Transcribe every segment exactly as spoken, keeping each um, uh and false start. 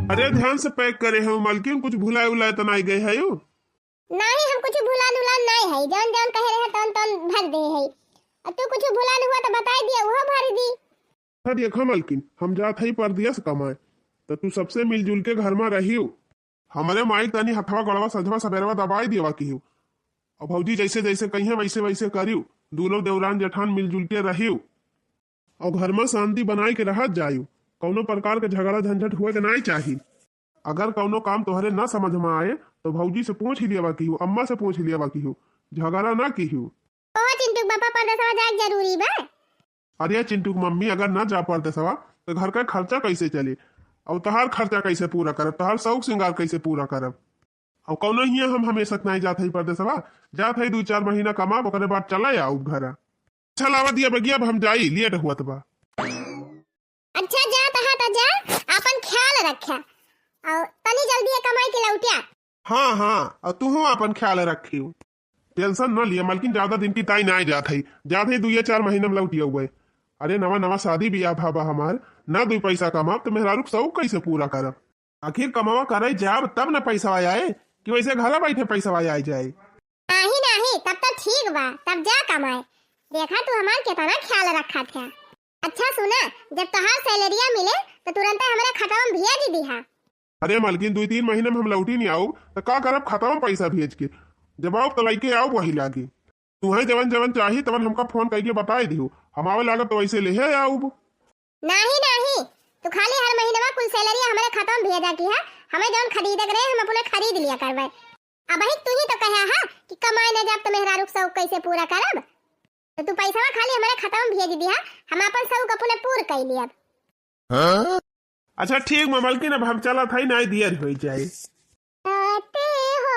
अरे, ध्यान से पैक करे हो मलकिन, कुछ भुलाए उलाए त नाई गए हो? नाही, हम कुछ भुलान उलान नाही है, जौन जौन कहे रहे तौन तौन भर दे है। अब तू कुछ भुलान हुआ तो बताई दिया, वो भर दी। हाँ, देखा मलकिन, हम जात हई परदेस कमाए, तो तू सबसे मिलजुल के घर में रहियो। हमरे माई तनी हथवा गोड़वा सजवा सबेरवा दबाई देवा किहियो। और भौजी जैसे जैसे कहिए वैसे वैसे करियो। दोनों देवरान जेठान मिलजुल के रहियो। और घर में शांति बनाए के रहत जायु। कौनो प्रकार के झगड़ा झंझट हुए के नाई चाही। अगर कौनो काम तोहरे ना समझ में आए तो भौजी से पूछ ही लेवा किहू, अम्मा से पूछ ही लेवा किहू, झगड़ा ना किहू। ओहो चिंटू के पापा, परदेसवा जाए के जरूरी बा? अरे चिंटू के मम्मी, अगर ना जा परदेसवा तो घर का खर्चा कैसे चले? और तोहार खर्चा कैसे पूरा करब? तोहार शौक श्रृंगार कैसे पूरा करब? और कौनो हियाँ हम हमेशा के नाई जात हई परदेसवा, जात हई दू चार महीना कमाब, ओकरे बाद चला आउब घरा। अच्छा लावा दिया बगिया, अब हम जाई, लेट हुआ बा। अच्छा जा तहा त जा, आपन ख्याल रख्या और तनी जल्दी ये कमाई के लौटिया। हाँ हाँ, और तू अपन ख्याल रखियो। टेंशन न लिया मलकिन, ज्यादा दिन की ताई ना जात हई, जात हई दुइये चार महीना में लौटिया हुए। अरे नवा नवा शादी बियाह भा बा हमार, ना दुई पैसा कमाब तो मेहरारू के शौक कैसे पूरा करब? आखिर कमावा करे जाब तब न पैसा आए कि वैसे घरा बैठे पैसा आए जाए। नाही नाही, तब तो ठीक बा, तब जा कमाए। देखा तू हमार केतना ख्याल रखा था। अच्छा सुना, जब तोहार सैलरिया मिले तो तुरंत हमरे खतवा में भेज दिहा। अरे मालकिन, दुई तीन महीना में हम लौटी नहीं आउब तो का करब खतवा में पैसा भेज के? जब आउब तो लइके आउब वही लागे। तुहे जवन जवन चाही तवन हमका फोन करके बताए दिहु, हम आवे लागब तो वैसे लेहे आउब। नाही नाही, तू खाली हर महीनवा कुल सैलरी हमरे खाता में भेजा की है। हमें जौन खरीदे के रहे हम अपने खरीद लिया करबे। अबही तू ही तो कहा है कि कमाए न जाब तो मेहरारू के शौक कैसे पूरा करब? तो तू पैसा खाली हमरे खाता में भेज दिहा, हम अपन शौक अपने पूर कर लियब। हाँ? अच्छा ठीक बा मलकिन, अब हम चलत हई, नाई दियर हो जाए। जाते हो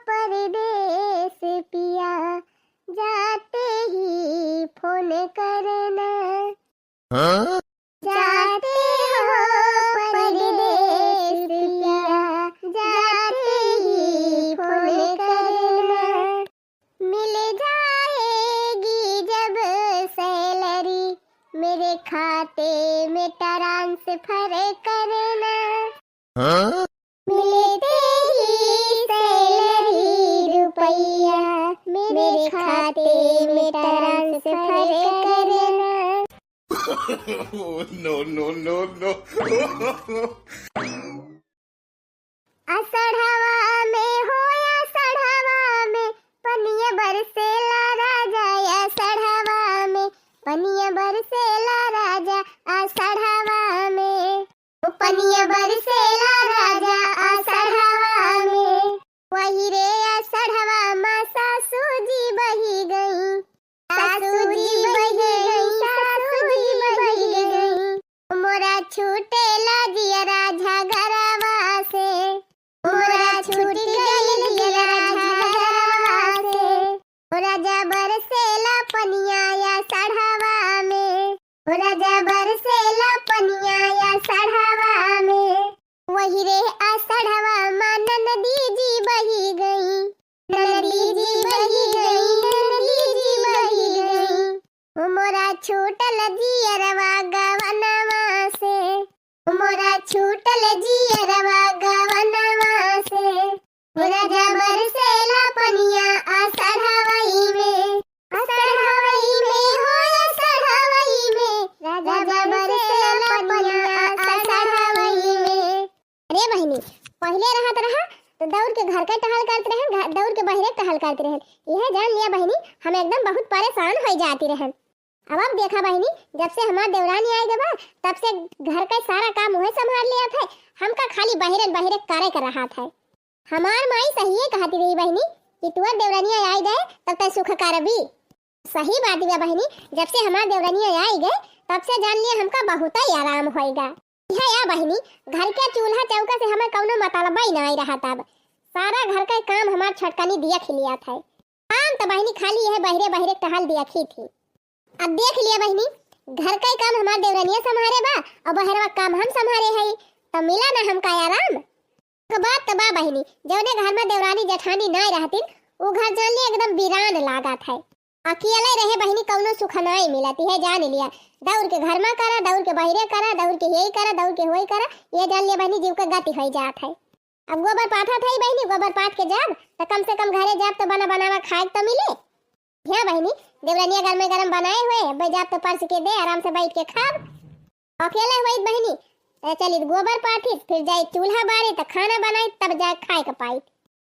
परदेस पिया, जाते ही फोन करना। हाँ? जाते हो परदेस पिया, जाते ही फोन करना। मिल जाएगी जब सैलरी, मेरे खाते में ट्रांसफर करना। हाँ? मिलते ही सैलरी रुपया मेरे खाते में ट्रांसफर करना। Oh, no, no, no, no। असढ़वा में हो, असढ़वा में पनिया बरसेला राजा, असढ़वा में पनिया बरसेला राजा, असढ़वा में। ओ पनिया बरसेला राजा असढ़वा में, वही रे असढ़वा मा सासू जी बही गई, सासू जी बही गई, सासू जी बही गई। मोरा छूटेला जियरा झगरवा से, मोरा छूट गइल जियरा झगरवा से। ओ राजा बरसेला पनिया असढ़वा में, ओ राजा बरसेला पनिया असढ़वा में। वही रे असढ़वा मा ननदी जी बही गई, ननदी जी बही गई, ननदी जी बही गई। ओ मोरा छूटल जियरवा गवनवा से, ओ मोरा छूटल जियरवा गवनवा से। ओ राजा बरसेला पनिया असढ़वई में, असढ़वई में हो, असढ़वई में। राजा बरसेला पनिया असढ़वई में। अरे बहिनी, पहिले रहत रहा तो दौड़ के घर के टहल करत रहन, घ-, दौड़ के बहिरे टहल करत रहन। यह जान लिया बहिनी, हम एकदम बहुत परेशान हो जाती रहन। अब, अब देखा बहिनी, जब से हमार देवरानी आए गए बा, तब से घर का सारा काम उहे संभाल लिया थे, हमका खाली बहिरे बहिरे करे के रहा थे। हमार माई सहिए कहती रही बहिनी कि तुअर देवरनिया आई गए तब तय सुख करबी। सही बात बा बहिनी, जब से हमार देवरनिया आई गए तब से जान लिया हमका बहुत ही आराम होएगा। यह या बहिनी, घर के चूल्हा चौका से हमें कौनो मतलब ही नहीं रहा तब। सारा घर का काम हमार छोटकनी दिया खिलिया था। हम तो बहिनी खाली यह बहिरे बहिरे टहल दिया खी थी। अब देख लिया बहिनी, घर का ही काम हमार देवरनिया संभारे बा और बहरवा काम हम संभारे हई, तो मिला ना हमका आराम। एक बात तो बा बहिनी, जौने घर में देवरानी जेठानी नाय रहतिन, उ घर जान ली एकदम वीरान लागत है। अकेले रहे बहिनी कौनो सुख नाई मिलत, इहे जान लिया। दौड़ के घर मा करा, दौड़ के बहिरे करा, दौड़ के हेई करा, दौड़ के होई करा, ये जान लिया बहिनी जीव के गति होई जात है। अब गोबर पाथत है बहिनी, गोबर पाथ के जाब त कम से कम घरे जाब त बना बनावा खाए त मिले। हाँ बहिनी, देवरनिया गरमे गरम बनाए हुए, अब जाब त परस के दे, आराम से बैठ के खाब। अकेले हुई बहिनी, त चलित गोबर पाथित, फिर जाइत चूल्हा बारे त खाना बनाइत, तब जाए खाए के पाइत।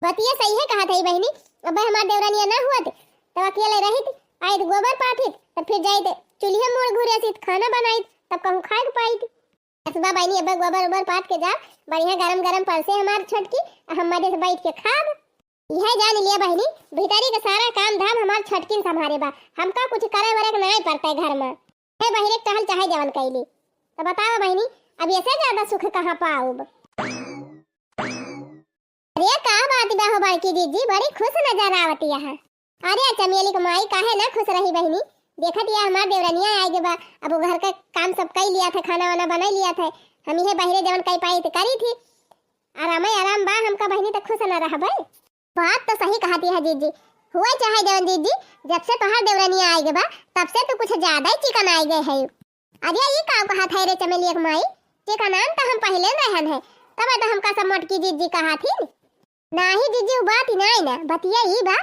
बतिया सही है कहत है बहिनी, अब हमार देवरनिया ना हुअत, तब अकेले रहित, आइत गोबर पाथित, तब फिर जाइत चूल्हे मोड़ घुरेसित, खाना बनाइत, तब कहूँ खाए के पाइत। बस बा बहिनी, अब गोबर ओबर पाथ के जा, बढ़िया गरम गरम परसे हमार छोटकी, हम मजे से बैठ के खाब। यह जान लिया बहिनी, भीतरी के सारा काम धाम हमार छोटकिन संभारे बा, हमका कुछ करे वरे के नाई पड़ता है घर में। हे बहिरे के टहल चाहे जवन कैली, तो बताओ बहिनी, अब ऐसे ज्यादा सुख कहाँ पाऊब? अरे का बात बा हो बड़की जीजी, बड़ी खुश नजर आवत यहाँ। अरे चमेली के माई काहे ना खुश रही बहिनी, देखत या हमार देवरनिया आए गे बा, अब वो घर का काम सब कई लिया था, खाना वाना बनाई लिया था, हम इहे बहिरे जवन कई पाई त करी थी, आराम ही आराम बा हमका बहिनी, त खुश ना रहबै। बात तो सही कहती है जीजी, हुए चाहे जवन जीजी, जब से तोहार देवरनिया आए गे बा, तब से तू कुछ ज्यादा ही चिकन आए गए है। अरे ई का कहत है रे चमेलिया के माई, चिकनान त हम पहिले रहन है, तब त हमका सब मोटकी जीजी कहत ही। नाही जीजी, उ बात ही नाही ना, बतिया ई बा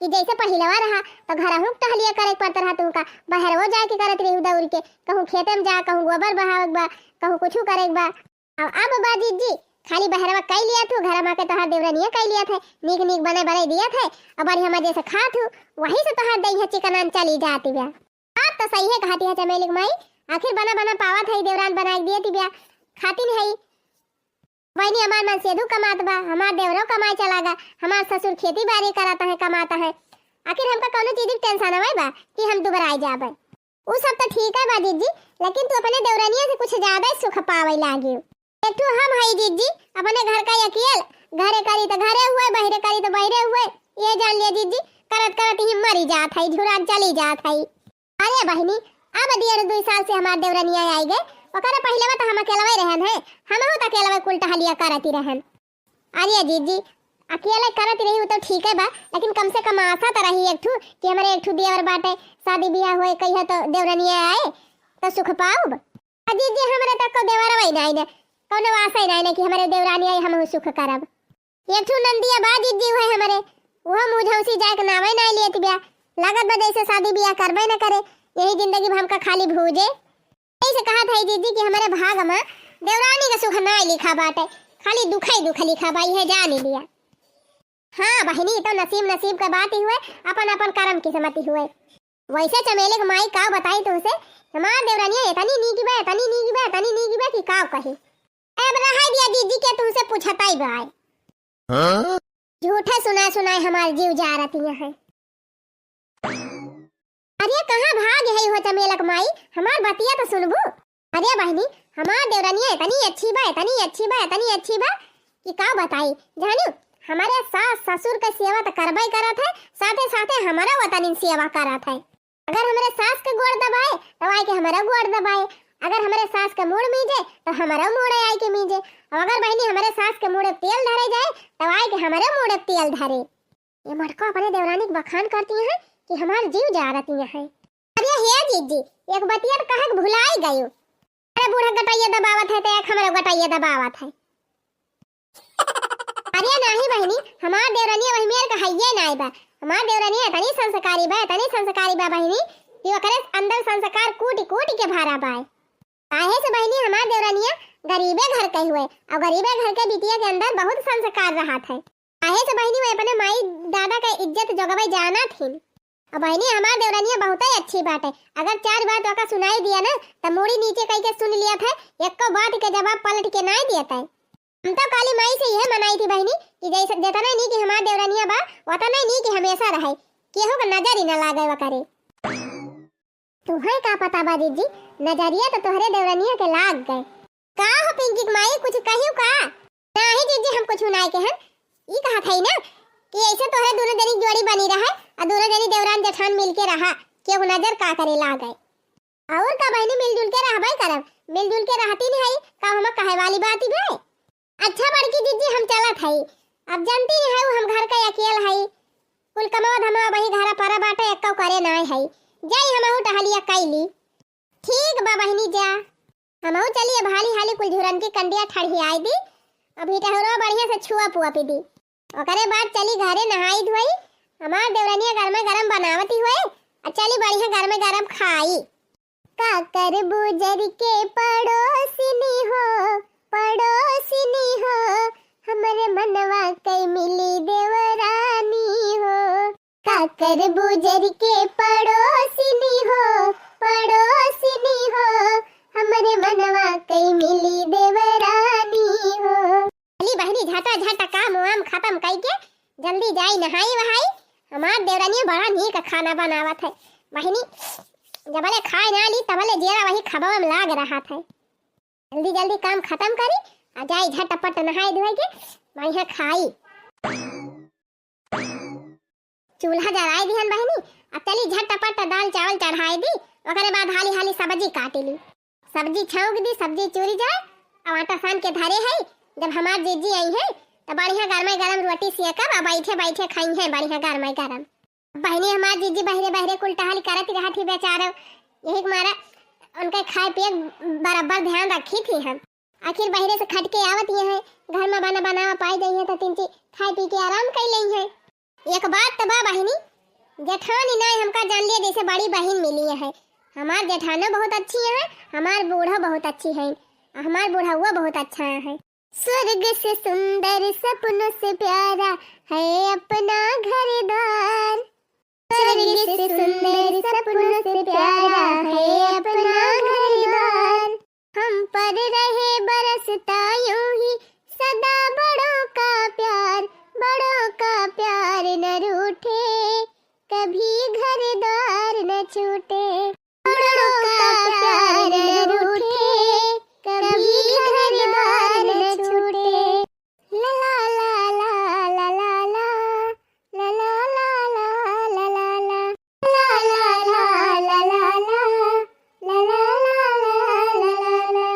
कि जैसे पहिलवा रहा तो घर हूँ टहलिया करे के पड़त रहा तुमका, बहरवो जाए के करत रही दौड़ के, कहूँ खेते में जा, कहूँ गोबर बहावे के बा, कहूँ कुछ करे के बा। अब, अब बा जीजी, खाली बहरवा कई लिया तू, घर मा के तोहार देवरनिया कई लिया थे, नीक नीक बने बने दिया थे, और बढ़िया मजे से खा तू, वही से तोहार देह चिकनान चली जाती बा। बात तो सही है कहती है चमेली के माई, आखिर बना बना पावत है, देवरान बनाए के दिए तिबिया, खातिन है। बहिनी हमार मन सेधु कमात बा, हमार देवरो कमाए चला गा, हमार ससुर खेती बाड़ी करत है, कमात है, आखिर हमका कौनो चीज के टेंशन हवे बा कि हम दुबराए जाबे? उ सब तो ठीक है बा जीजी, लेकिन तू अपने देवरनिया से कुछ ज्यादा ही सुख पावे लागी। एक ठो हम हई जीजी, अपने घर का अकेल, घरे करी तो घरे हुए, बहिरे करी तो बहिरे हुए, ये जान लिया जीजी, करत करत ही मरी जात है, झुरान चली जात है। अरे बहिनी, अब डेढ़ दुई साल से हमार देवरनिया आई गए, ओकरे पहिले तो हम अकेलवे रहन है, हमहू तो अकेलवे कुल टहलिया करत ही रहन। अरे जीजी, अकेले करत रही उ तो ठीक है बा, लेकिन कम से कम आशा तो रही एक ठू कि हमारे एक ठू देवर बाटे, शादी बियाह होए कहिया तो देवरनिया आए तो सुख पाउब। आ जीजी, हमरे तक को देवरवा ही नाही ने, कौनो आशा ही नाही ने कि हमरे देवरानी आई, हमहू सुख करब। एक ठू नंदिया बा जीजी, उहे हमरे, उहो मुझौसी जाए के नामे नाही लेत बिया। लागत बा जैसे शादी बियाह करबे न करे, यही जिंदगी में हमका खाली भूजे। ऐसे कहत है जीजी कि हमरे भाग में देवरानी का सुख नाही लिखा बाटे, खाली दुख ही दुख लिखा बा, इहे जान लिया। हाँ बहिनी, तो नसीब नसीब के बात ही हुए, अपन अपन करम किस्मत ही हुए। वैसे चमेली के माई का बताई तुमसे, हमार देवरनिया इतनी नीक बा, इतनी नीक बा, इतनी नीक बा कि का कही। अब रहाई दिया जीजी के तुमसे पूछताई बाय। हाँ? झूठे सुनाए सुनाए हमार जीव जा रहती है। अरे कहाँ भाग है हो चमेली के माई, हमार बतिया तो सुनबू। अरे बहिनी, हमार देवरनिया इतनी अच्छी बा, इतनी अच्छी बा, इतनी अच्छी बा कि का बताई। जानी, हमारे सास ससुर के सेवा तो करबे करत है, साथे साथे हमारा वतनिन सेवा करत है। अगर हमरे सास के गोड़ दबाए, तो आए के हमरो गोड़ दबाए। अगर हमरे सास के मूड़ मीजे, तो हमरो मूड़ आए के मीजे। और अगर बहिनी हमरे सास के मूड़े तेल धरे जाए, तो आए के हमरो मूड़े तेल धरे। ये मटका अपने देवरानी के बखान करती हैं कि हमार जीव जा रहती हैं। अरे हे जीजी, एक बतिया तो कहे के भुलाई गयो। अरे बूढ़ा गटैया दबावत है, तो एक हमरो गटैया दबावत है। अरे नाही बहिनी, हमार देवरनिया वही मेर का हइये नाही बा। हमार देवरनिया इतनी संस्कारी बा, इतनी संस्कारी बा बहिनी, कि ओकरे अंदर संस्कार कूटि कूटि के भरा बा। काहे से बहिनी, हमार देवरनिया गरीबे घर के हुए, और गरीबे घर के बिटिया के अंदर बहुत संस्कार रहत है। काहे से बहिनी, वो अपने माई दादा के इज्जत जोगवे जानत हिन। अब बहिनी, हमार देवरनिया बहुते अच्छी बाटे। अगर चार बात ओका सुनाई दिया ना, त मूड़ी नीचे कई के सुन लिया था, एको बात के जवाब पलट के नाई दिया था। हम तो काली माई से यह मनाई थी बहिनी कि जैसे, जितना नीक हमार देवरनिया बा, उतना ही नीक हमेशा रहे, केहू के नजर ही ना लागे ओकरे। तुहे का पता बा जीजी, नजरिया तो तोहरे देवरनिया के लाग गए। का हो पिंकी के माई, कुछ कहियो का? नाही जीजी, हम कुछ नाही कहन। ई कहत हई ना कि ऐसे तोहरे दोनों जनी जोड़ी बनी रहे, और दोनों जनी देवरान जेठान मिल के रहा, केहू नजर का करे लागे। और का बहिनी, मिलजुल के रहबे करब, मिलजुल के रहती नहीं है, का हम कहे वाली बात ही भाई। अच्छा बड़की जीजी, हम चलत हई, अब जानती नहीं है हम घर का अकेल हई, कुल कमवा धमवा वही घरा परा बाटे, एक्कउ करे नाय है। जाई हमहू टहलिया कइली। ठीक बा बहिनी, जा। हमहू चली अब हाली हाली कुल झुरन की कंडिया ठड़ियाई दी। अभी टहरो बढ़िया से छुआ पुआ पी दी। ओकरे बाद चली घरे नहाई धोई। हमार देवरनिया गरमे गरम बनावती हुए। आ चली बढ़िया गरमे गरम खाई। का करबू जरि के पड़ोसिनी हो, पड़ोसिनी हो, हमरे मनवा कइ मिली देवरानी हो। का करबू जरि के पड़ोसिनी हो, पड़ोसिनी हो, हमरे मनवा कइ मिली देवरानी हो। चली बहिनी, झटा झट काम वाम खतम कइके जल्दी जाई नहाई वहाई। हमार देवरानी बड़ा नीक खाना बनावत है। बहिनी, जबले खाए ना ली, तबले जेरा वही खबवा में लाग रहत है। जल्दी जल्दी काम खतम करी, आ जाई झटपट नहाई धोई के, बढ़िया खाई। चूल्हा जराई दिहन बहिनी, आ चली झटपट दाल चावल चढ़ाई दी, ओकरे बाद हाली हाली सब्जी काटी ली। सब्जी छौंक दी, सब्जी चुरि जाए। अब आटा सान के धरे है, जब हमार जीजी आई है, तो बढ़िया गरमे गरम रोटी सेकब, आ बैठे बैठे खाई है बढ़िया गरमे गरम। बहिनी, हमार जीजी बहिरे बहिरे कुल टहल करत रहत ही बेचारो, यही के मारा उनके खाए पिए बराबर ध्यान रखी थी हम। आखिर बहिरे से खट के आवत ही है, घर में बना बनावा पाई जाई है, तो तीन चीज खाए पी के आराम कर ली है। एक बात त बा बहिनी, जेठानी नाय हमका जान लिया जैसे बड़ी बहिन मिली है। हमार जेठानो बहुत अच्छी है, हमार बूढ़ो बहुत अच्छी है, हमार बूढ़उआ बहुत अच्छा है। स्वर्ग से सुंदर सपनों से प्यारा है अपना घर द्वार। स्वर्ग से सुंदर सपनों से प्यारा है अपना घर द्वार। हम पर रहे बरसता यूं ही सदा बड़ों का प्यार, बड़ों का प्यार न रूठे, कभी घर द्वार न छूटे। बड़ों का प्यार न रूठे, कभी घर द्वार न छूटे। ला ला ला ला ला ला ला। ला ला ला ला ला ला ला। ला ला ला ला ला ला। ला ला ला ला ला ला ला।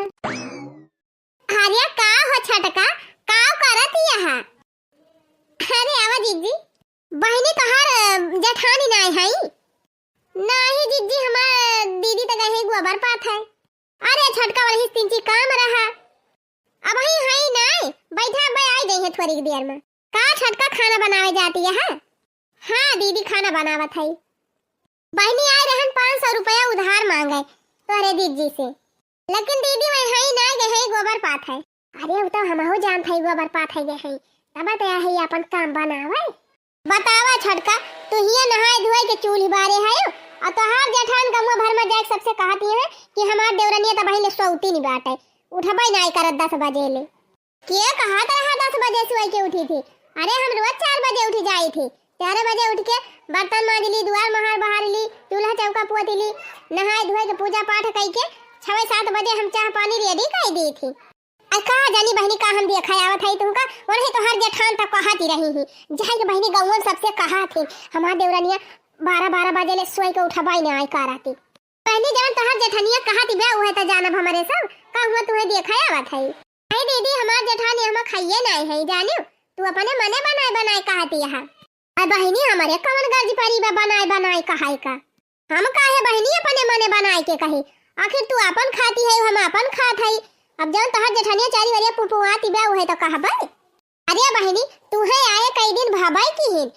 अरे का हो छोटका, का करत यहा? अरे आवा जीजी। बहिनी तोहार, अ, जेठानी नाय हई? नाही जीजी, हमार दीदी त गए गोबर पाथे। अरे छोटका वाला ही तिनची काम रहा। अबही हई नाय, बैठा बे, आई जइहे थोड़ी देर में। का छोटका खाना बनावे जाती है? हाँ दीदी, खाना बनावत हई। बहिनी आए रहन पाँच सौ रुपया उधार मांगे तोहरे दीदी से, लेकिन दीदी वही हई नाय, गए हई गोबर पाथे। अरे उ तो हमहू जानत हई गोबर पाथे गए हई, तब तो यही अपन काम बनावे। बतावा छोटका, तू हिया नहाए धोए के चूल्ही बारे हयो, और तोहार जेठान गमुआ भर में जाके सबसे कहती है कि हमार देवरनिया त बहिन सौती नहीं बाटे, उठबे नाय करत दस बजे ले। के कहत रहा दस बजे सोए के उठी थी? अरे हम रोज चार बजे उठी जाई थी। चार बजे उठ के बर्तन मांज ली, दुआर महार बहार ली, चूल्हा चौका पोत ली, नहाए धोए के पूजा पाठ कई के छवे सात बजे हम चाह पानी ready कर दी थी। आ का जानी बहिनी का हम देखा आवत हई तुमका, वही तोहार जेठान तक कहत ही रही ही। जाए के बहिनी गौवन सबसे कहत ही, हमार देवरनिया बारह बारह बजे ले सोए के उठबे नाय करती। बहिनी जवन तोहार जेठनिया कहत ही बे उहे त जानब हमरे सब, का हुआ तुहे देखा आवत हई। अरे दीदी, हमार जेठानी हमा खाइए नाय है, जानियो? तू अपने मने बनाए बनाए कहती है। अरे बहिनी, हमरे कवन गर्ज परी बा बनाए बनाए कहाई का? हम काहे बहिनी अपने मने बनाए के कही? आखिर तू अपन खाती है, हम अपन खात हई। अब जौन तोहार जेठनिया चारी वरिया पुपुआती बा, उहे तो कहबे। अरे बहिनी, तू है आए कई दिन भबई की हिन।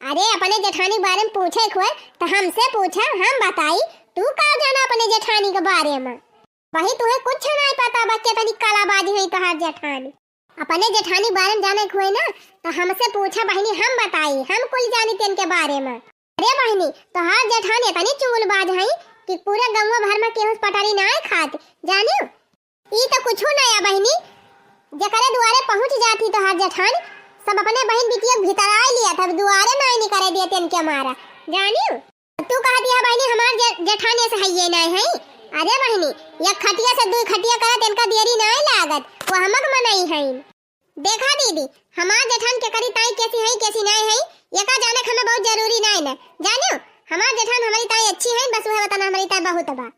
अरे अपने जेठानी के बारे में पूछे के होए तो हमसे पूछा, हम बताई। तू का जाना अपने जेठानी के बारे में? बही तुहे कुछ नाय पता बा, केतनी कलाबाज है तोहार जेठानी। अपने जेठानी के बारे में जाने के होए ना, तो हमसे पूछा बहिनी, हम बताई, हम कुल जानी तेन के बारे में। अरे बहिनी, तोहार जेठानी इतनी चुगलबाज है कि पूरे गौवा भर में केहू से पटरी नाय खात, जानियो? ई तो कुछो नाय बहिनी, जेकरे दुआरे पहुँच जाती तोहार जेठानी, सब अपने बहिन बिटिया के भीतर आए लिया था, दुआरे नाय निकरे दिया तेन के मारा, जानियो? तू कह दिया बहिनी, हमार जे-, जेठानी से हइये नाय है। अरे बहिनी, एक खटिया से दुई खटिया करत इनका देरी नाय लागत, वो हमक मनई है। देखा दीदी, हमार जेठान के करी ताई कैसी है, कैसी नाय है, ये का जाने हमें बहुत जरूरी नाय ना। जानियो, हमार जेठान हमारी ताई अच्छी है, बस वह बताना हमारी ताई बहुत बा।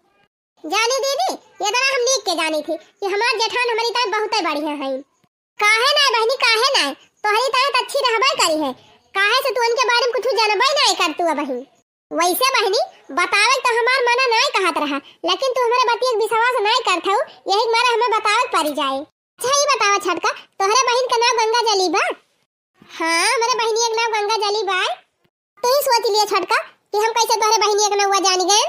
जानी दीदी, ये तरह हम नीक के जानी थी कि हमार जेठान हमारी ताई बहुत बढ़िया है। काहे ना बहिनी, काहे ना? तोहरी ताई त अच्छी रहबे करी है। काहे से तू उनके बारे में कुछ जानबे नाय करतू अबही। वैसे बहिनी, बतावे तो हमार मना नाय कहत रहा, लेकिन तू हमरे बतिया के विश्वास नाय करत हऊ, यही के मारे हमें बतावे के पड़ी जाए। अच्छा, ई बतावा छोटका, तोहरे बहिन के नाव गंगा जली बा? हाँ, हमरे बहिनिया के नाव गंगा जली बा। तू ही सोच लिया छोटका कि हम कैसे तोहरे बहिनिया के नौवा जानी गए।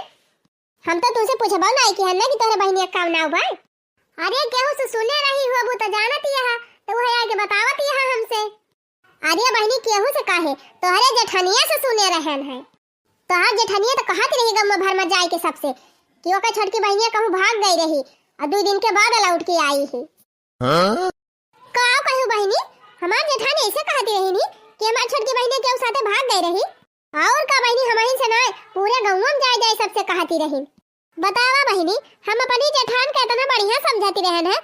हम तो तुमसे पूछबो नाय किहन ना कि तोहरे बहिनिया के का नाव बा। अरे, केहू से सुने रही होबू तो जानत यह, तो वह आके बतावत यह हमसे। अरे बहिनी, केहू से काहे, तोहरे जेठनिया से सुने रहन है। तोहार जेठनिया तो कहत रही गम भर में जाए के सबसे कि ओकर छोटकी बहिनिया कहूँ भाग गई रही और दो दिन के बाद लौट के आई ही। हाँ? का कहू बहिनी, हमार जेठानी ऐसे कहती रही नी कि हमार छोटकी बहिनिया केहू साथे भाग गई रही। और का बहिनी, हमहिन से नाय, पूरे गौवा में जाए जाए सबसे कहती रही। बतावा बहिनी, हम अपनी जेठान के इतना बढ़िया समझती रहन है,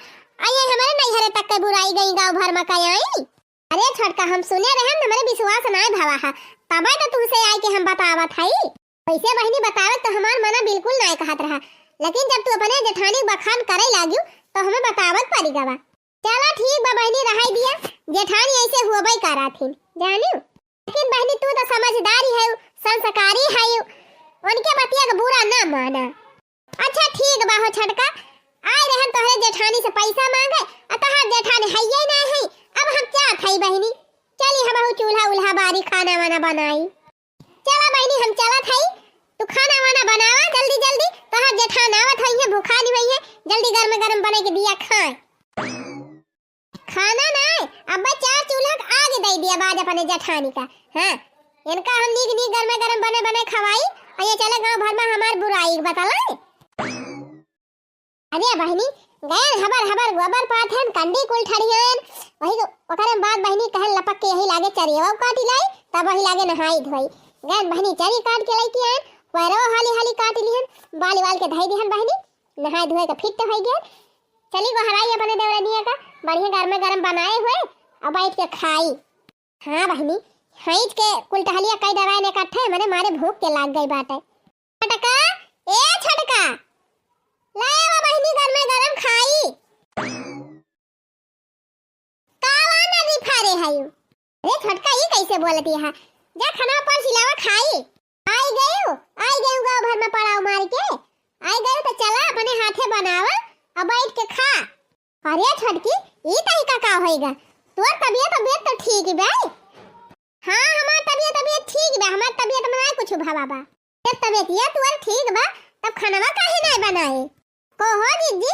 आ ये हमारे नैहरे तक के बुराई गई गाँव भर में कई आई। अरे छोटका, हम सुने रहन, हमरे विश्वास नाय भवा है, तबे तो तुमसे आए के हम बतावत हई। वैसे बहिनी, बतावे तो हमार मना बिल्कुल नाय कहत रहा, लेकिन जब तू अपने जेठानी बखान करे लाग्यू तो हमें बतावत पड़ी गवा। चला ठीक बा बहिनी, रहाई दिया, जेठानी ऐसे हुआ बाई कराथिन, जानियो। लेकिन बहिनी, तू तो समझदारी है, संस्कारी है, उनके बतिया के बुरा ना माना। अच्छा ठीक बा हो छोटका, आए रहन तोहरे जेठानी से पैसा मांगे, आ तोहार जेठानी हइये ना है। अब हम क्या खाई बहिनी, चली हम चूल्हा उल्हा बारी, खाना वाना बनाई। चला बहिनी, हम चलत हई, तू खाना वाना बनावा जल्दी जल्दी, तोहार जेठान आवत हइहे, भूखानी हइहे, जल्दी गर्म गर्म बने के दिया खाए। खाना ना, अब चार चूल्हा के आग दे दिया बाज अपने जेठानी का। हाँ, इनका हम नीक नीक गरमे गरम बने बने खवाई, और ये चले गाँव भर में हमार बुराई बतलाए। अरे बहिनी, गयन हबर हबर गोबर पाथन, कंडी कुल ठड़ियन, वही ओकरे बाद बहिनी कहन लपक के यही लागे चरियवा काटी लाई, तब वही लागे नहाई धोई। गयन बहिनी चरी काट के लइके आयन, पैरवा हाली हाली काट लिहन, बाली वाल के धई दिहन बहिनी, नहाए धोए के फिट हो गए। चली गोहराई अपने देवरनिया का, बढ़िया गरमे गरम बनाए हुए और बैठ के खाई। हाँ बहिनी, हईच के कुल टहलिया कई दवाई ने इकट्ठे, मने मारे भूख के लाग गई बाटे। छोटका, ए छोटका, ले आवा बहिनी गरमे गरम खाई। कावा ना रिफारे हयू? अरे छोटका, ई कैसे बोलती है? जा खाना पर सिलावा खाई। आई गयू, आई गयू गाँव भर में पड़ाव मार के। आई गयू तो चला अपने हाथे बनावा और बैठ के खा। अरे छोटकी, ई तरीका का होइगा? तोर तबियत, तबियत तो ठीक बा? हाँ, हमार तबियत, तबियत ठीक बा, हमार तबियत में ना कुछ भवा बा। जब तबियतिया तोर ठीक बा, तब खानवा काहे नाय बनाए? कहो जिज्जी,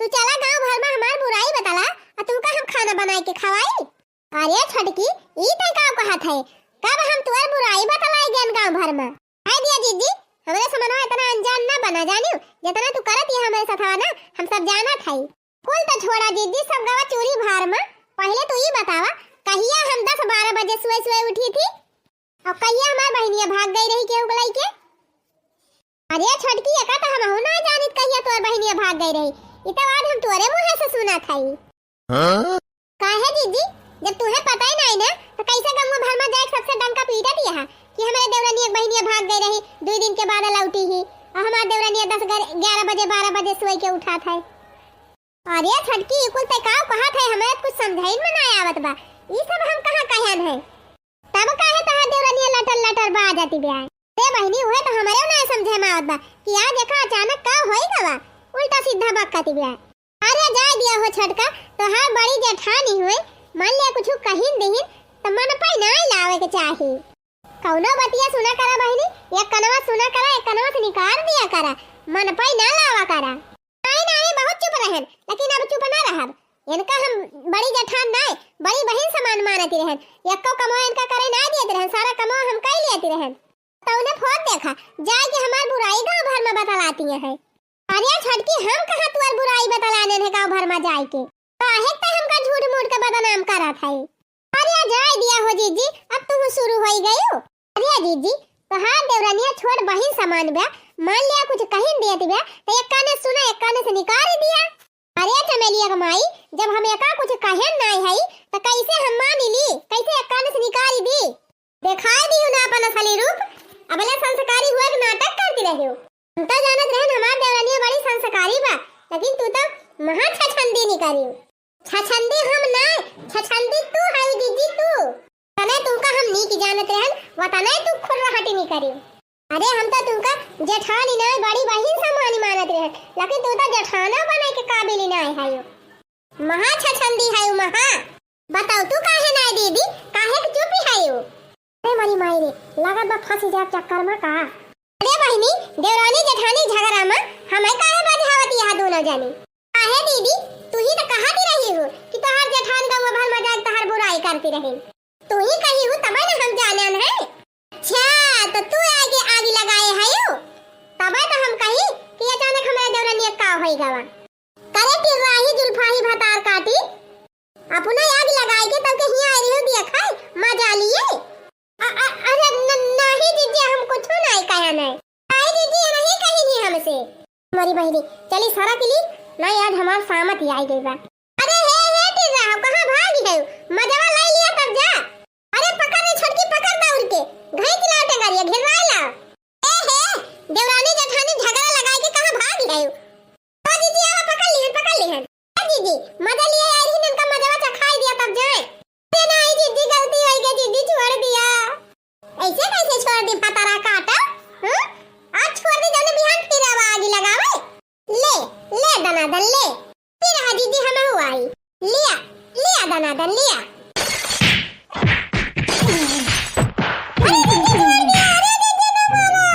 तू चला गाँव भर में हमार बुराई बतला, आ तुमका हम खाना बनाए के खवाई? अरे छोटकी, ई तै का कहत है? कब हम तोर बुराई बतलाई गेन गाँव भर में? हाय दिया जिज्जी, हमरे समनवा इतना अनजान ना बना जानियो, जितना तू करत ये हमरे सथवा ना, हम सब जानत हई। कुल तो छोड़ा जिज्जी, सब गवा चूरी भार में। पहले तू ई बतावा, कहिया हम दस बारह बजे सुबह सुबह उठी थी? और कहिया हमार बहिनिया भाग गई रही केहू के लइके? अरे छोटकी, एका तो हमहू ना जानित कहिया तोर बहिनिया भाग गई रही। ई तो आज हम तोरे मुँहे से सुनत हई। हाँ? काहे जिज्जी, जब तुहे पता ही नहीं ना, तो कैसे गंगू भर में जाके सबसे डंका पीटत यहा कि हमरे देवरनिया के बहिनिया भाग गई रही, दुई दिन के बाद लौटी ही, और हमार देवरनिया दस ग्यारह बजे, बारह बजे सोई के उठात है। अरे छोटकी, ई कुल ते का कहत है, हमरे तो कुछ समझाइन में ना आवत बा। ई सब हम कहाँ कहन है? तब काहे तोहार देवरनिया लटर लटर बाजती बा? रे बहिनी, उहे तो हमरे ना समझे में आवत बा कि आज एका अचानक का होई गवा, उल्टा सीधा बकती बा। अरे जाए दिया हो छोटका, तोहार बड़ी जेठानी हुए, मान लिया कुछ कहिन दिहिन, त मन पे ना लावे के चाही। कौनो बतिया सुना करा बहिनी, एक कनवा सुना करा, एक कनवा से निकाल दिया करा, मन पे ना लावा करा। नहीं, नहीं, बहुत चुप रहन, लेकिन अब चुप ना रहब। इनका हम बड़ी जेठान नाय, बड़ी बहिन समान मानती रहन। यक्को कमवा इनका करे ना देत रहन, सारा कमवा हम कई लेती रहन। तौने फोन देखा, जाए के हमार बुराई गाँव भर में बतलाती है। अरे छोटकी, हम कहाँ तुअर बुराई बतलाने है गाँव भर में जाए के? काहे त हमका झूठ मूठ के बदनाम करत है? अरे जाए दिया हो जीजी, अब तू शुरू होई गयू। अरे जीजी, तोहार देवरनिया छोट बहिन समान बा, मान लिया कुछ कहिन देत बा, त एक काने सुना, एक काने से निकाल दिया। अरे चमेलिया के माई, जब हम एका कुछ कहेन नाय हई, त कैसे हम मान ली? कैसे एक काने से निकाल दी? दिखाई दियो ना अपन असली रूप, अबले संस्कारी हुए के नाटक करती रहियो। हम तो जानत रहन हमार देवरनिया बड़ी संस्कारी बा, लेकिन तू तो महा छछंदी निकलियो। छछंदी हम नाय, छछंदी तू हई जीजी तू। तने तुमका हम नीक जानत रहन, वतने तू खुर्राहटी नी करी। अरे हम तो तुमका जेठानी नाय, बड़ी बहिन समान मानत रहन, लेकिन तू तो जेठाना बने के काबिल नाय हयो। महा छछंदी हयो, महा। बताओ तू काहे नाय दीदी, काहे के चुप हयो? अरे मरी माई रे, लागत बा फंसी जाब चक्कर में का। अरे बहिनी, देवरानी जेठानी झगड़ा में हमें काहे बझावत यहाँ दोनों जनी? काहे दीदी, तू ही तो कहती रही हो कि तोहार जेठान गौवा भर में जाके तोहार बुराई करती रही। तू ही कही हो तबे ना हम जानन है। अच्छा, तो तू आगे आग लगाए हयो, तबे तो हम कही कि अचानक हमारे देवरानी का होई गवा। करे टिर्राही जुल्फाही भतार काटी, अपना आग लगाए के तब के हियाँ आए रहो दिया खाए, मजा लिए। अ-, अ-, अरे न-, नहीं जीजी, हम कुछ नहीं कहा नहीं। नहीं जीजी, ये नहीं कही नहीं हमसे। हमारी बहिनी, चली सरक ली, नहीं आज हमार सामत ही आई गई बा। अरे हे, हे टिर्रा, कहाँ भागी है? मजवा लाई लिया तब जा। अरे पकड़ रे छोटकी, पकड़ दौड़ के, घई चिल्लाओ टंगारिया, घेरवाए लाओ। ए हे, देवरानी जेठानी झगड़ा लगाए के कहाँ भागी है? ओ जीजी, आवा पकड़ लिहन, पकड़ लिहन। ए जीजी, मजा लिए आई रही, इनका मजवा चखाई दिया तब जाए। अरे नहीं जीजी, गलती हो गई जीजी, छोड़ दिया। ऐसे कैसे छोड़ दी भतारा काटा? हम्म? आज छोड़ दी जाने बिहान फिर आवा आगी लगावे। ले, ले दनादन ले। फिर रहा जीजी हम हुआ आई। लिया, लिया दनादन लिया। अरे जीजी छोड़ दिया, अरे जीजी ना बोला।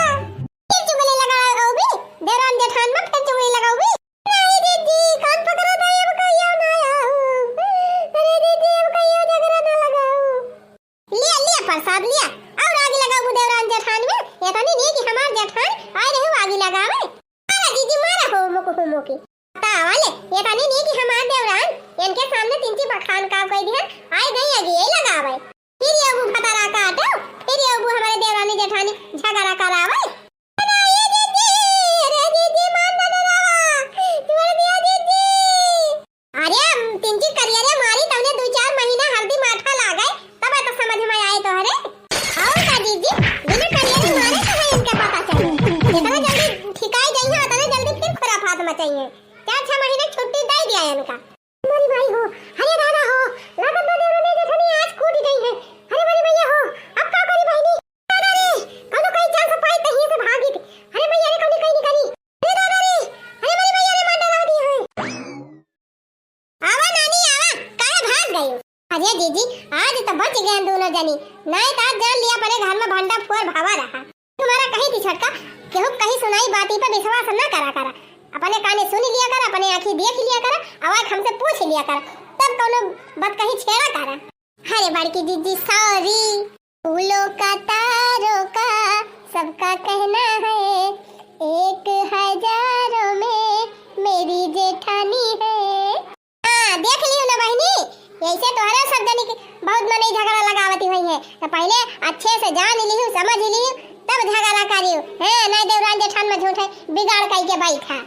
फिर चुगली लगाओ भी, देवरान जेठान में फिर चुगली लगाओ भी। नहीं दीदी, कान पकड़ा था, अब कहियो ना आऊ। अरे दीदी, अब कहियो झगड़ा ना लगाऊ। लिया, लिया प्रसाद लिया, और आगे लगाऊ देवरान जेठान में। ये तो नहीं, नहीं कि हमार जेठान आए रहे आगे लगावे। मारा दीदी, मारा हो मुको हो मुकी। तावले, ये तो नहीं, नहीं कि हमार देवरान इनके सामने तिनची बखान का कोई दिहन, आए गई आगे यही लगावे। फिर ये वो भतारा काटो, फिर ये वो हमारे देवरानी जेठानी झगड़ा करावे। अरे दीदी, अरे दीदी, मार ना डरावा, छोड़ दिया दीदी। अरे, तिनची करियरे मारी, तवने दो चार महीना हल्दी माठा लागे, तब तो समझ में आए तोहरे। और का दीदी, बिना करियरे मारे तो है इनके पता चले। जितना जल्दी ठिकाई जाइए, उतना जल्दी फिर खुराफात मचाइए। चार छह महीने छुट्टी दे दिया इनका। अरे भाई हो, अरे दादा हो, लागत बा देवरानी जेठानी आज कूट गई है। अरे बड़ी भैया हो, अब का करी बहिनी? दादा रे, कौनो कहीं चांस पाई त ही से भागी। अरे भैया रे, कौनो कहीं नहीं करी। अरे दादा रे, अरे बड़ी भैया रे, मार डाला दी है। आवा नानी, आवा, काहे भाग गई? अरे जीजी, आज तो बच गए दोनों जनी, नहीं तो आज जान लिया अपने घर में भंडा फुअर भावा रहा। तुम्हारा कहीं थी छोटका, केहू कहीं सुनाई बाती पे विश्वास ना करा करा। अपने काने सुन लिया कर, अपने आँखी देख लिया कर, आवाज हमसे पूछ लिया कर, तब कौनो बात कहीं छेड़ा करा। अरे बड़की जीजी sorry। फूलों का तारों का सबका कहना है, एक हजारों में मेरी जेठानी है। हाँ, देख लियो ना बहिनी, ऐसे तोहरे सब जनी के बहुत मनई झगड़ा लगावती हुई है। तो पहले अच्छे से जान लियो, समझ लियो, तब झगड़ा करियो। हैं, नहीं देवरान जेठान में झूठे बिगाड़ कई के बैठा।